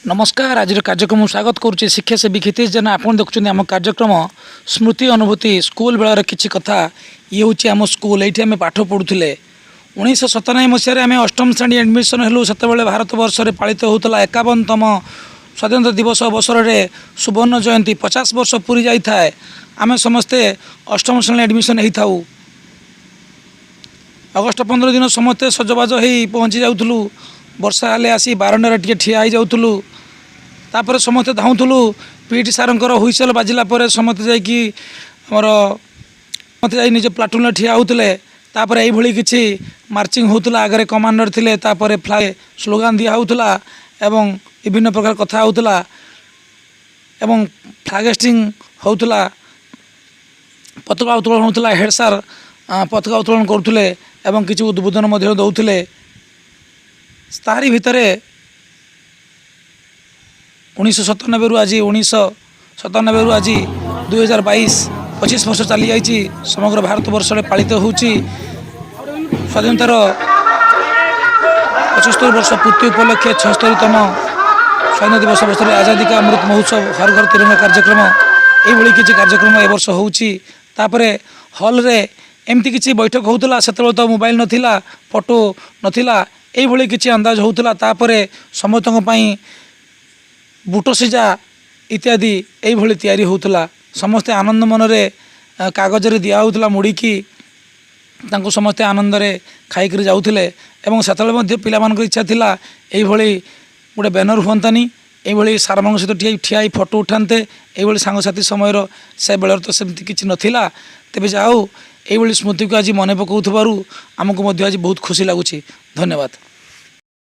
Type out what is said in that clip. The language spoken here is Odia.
ନମସ୍କାର, ଆଜିର କାର୍ଯ୍ୟକ୍ରମ ସ୍ୱାଗତ କରୁଛି ଶିକ୍ଷାସେବୀ କ୍ଷିତିଶ ଜେନା। ଆପଣ ଦେଖୁଛନ୍ତି ଆମ କାର୍ଯ୍ୟକ୍ରମ ସ୍ମୃତି ଅନୁଭୂତି, ସ୍କୁଲ ବେଳର କିଛି କଥା। ଇଏ ହେଉଛି ଆମ ସ୍କୁଲ, ଏଇଠି ଆମେ ପାଠ ପଢ଼ୁଥିଲେ। 1997 ମସିହାରେ ଆମେ ଅଷ୍ଟମ ଶ୍ରେଣୀ ଆଡ଼ମିସନ୍ ହେଲୁ। ସେତେବେଳେ ଭାରତବର୍ଷରେ ପାଳିତ ହେଉଥିଲା 51ତମ ସ୍ୱାଧୀନତା ଦିବସ ଅବସରରେ ସୁବର୍ଣ୍ଣ ଜୟନ୍ତୀ, 50 ବର୍ଷ ପୁରି ଯାଇଥାଏ। ଆମେ ସମସ୍ତେ ଅଷ୍ଟମ ଶ୍ରେଣୀ ଆଡ଼ମିସନ୍ ହେଇଥାଉ। ଅଗଷ୍ଟ 15 ଦିନ ସମସ୍ତେ ସଜବାଜ ହେଇ ପହଞ୍ଚି ଯାଉଥିଲୁ। ବର୍ଷା ହେଲେ ଆସି ବାରଣ୍ଡାରେ ଟିକେ ଠିଆ ହେଇଯାଉଥିଲୁ। ତାପରେ ସମସ୍ତେ ଧାଉଁଥିଲୁ। ପିଟି ସାର୍ଙ୍କର ହୁଇସେଲ୍ ବାଜିଲା ପରେ ସମସ୍ତେ ଯାଇକି ଆମର ସମସ୍ତେ ଯାଇ ନିଜ ପ୍ଲାଟୁନ୍ରେ ଠିଆ ହେଉଥିଲେ। ତାପରେ ଏଇଭଳି କିଛି ମାର୍ଚିଂ ହେଉଥିଲା। ଆଗରେ କମାଣ୍ଡର ଥିଲେ, ତାପରେ ଫ୍ଲାଗ ସ୍ଲୋଗାନ ଦିଆ ହେଉଥିଲା ଏବଂ ବିଭିନ୍ନ ପ୍ରକାର କଥା ହେଉଥିଲା ଏବଂ ଫ୍ଲାଗ ହୋଷ୍ଟିଂ ହେଉଥିଲା, ପତାକା ଉତ୍ତୋଳନ ହେଉଥିଲା। ହେଡ଼୍ ସାର୍ ପତାକା ଉତ୍ତୋଳନ କରୁଥିଲେ ଏବଂ କିଛି ଉଦ୍ବୋଧନ ମଧ୍ୟ ଦେଉଥିଲେ। ତାହାରି ଭିତରେ 1997ରୁ ଆଜି, 1997ରୁ ଆଜି 2022, 25 ବର୍ଷ ଚାଲିଯାଇଛି। ସମଗ୍ର ଭାରତବର୍ଷରେ ପାଳିତ ହେଉଛି ସ୍ୱାଧୀନତାର 75 ବର୍ଷ ପୂର୍ତ୍ତି ଉପଲକ୍ଷେ 76ତମ ସ୍ୱାଧୀନତା ଦିବସ ଅବସରରେ ଆଜାଦୀ କା ଅମୃତ ମହୋତ୍ସବ, ହର ଘର ତିରଙ୍ଗା କାର୍ଯ୍ୟକ୍ରମ, ଏଇଭଳି କିଛି କାର୍ଯ୍ୟକ୍ରମ ଏ ବର୍ଷ ହେଉଛି। ତାପରେ ହଲ୍ରେ ଏମିତି କିଛି ବୈଠକ ହେଉଥିଲା। ସେତେବେଳେ ତ ମୋବାଇଲ ନଥିଲା, ଫଟୋ ନଥିଲା, ଏଇଭଳି କିଛି ଅନ୍ଦାଜ ହେଉଥିଲା। ତାପରେ ସମସ୍ତଙ୍କ ପାଇଁ ବୁଟ ସିଝା ଇତ୍ୟାଦି ଏଇଭଳି ତିଆରି ହେଉଥିଲା। ସମସ୍ତେ ଆନନ୍ଦ ମନରେ କାଗଜରେ ଦିଆହେଉଥିଲା ମୁଡ଼ିକି, ତାଙ୍କୁ ସମସ୍ତେ ଆନନ୍ଦରେ ଖାଇକରି ଯାଉଥିଲେ। ଏବଂ ସେତେବେଳେ ମଧ୍ୟ ପିଲାମାନଙ୍କର ଇଚ୍ଛା ଥିଲା ଏଇଭଳି ଗୋଟେ ବ୍ୟାନର ହୁଅନ୍ତାନି, ଏଇଭଳି ସାର୍ମାନଙ୍କ ସହିତ ଠିଆ ଠିଆ ହେଇ ଫଟୋ ଉଠାନ୍ତେ, ଏଇଭଳି ସାଙ୍ଗସାଥି ସମୟର। ସେ ବେଳରେ ତ ସେମିତି କିଛି ନଥିଲା। ତେବେ ଯାହା ହଉ, ଏଇଭଳି ସ୍ମୃତିକୁ ଆଜି ମନେ ପକାଉଥିବାରୁ ଆମକୁ ମଧ୍ୟ ଆଜି ବହୁତ ଖୁସି ଲାଗୁଛି। ଧନ୍ୟବାଦ।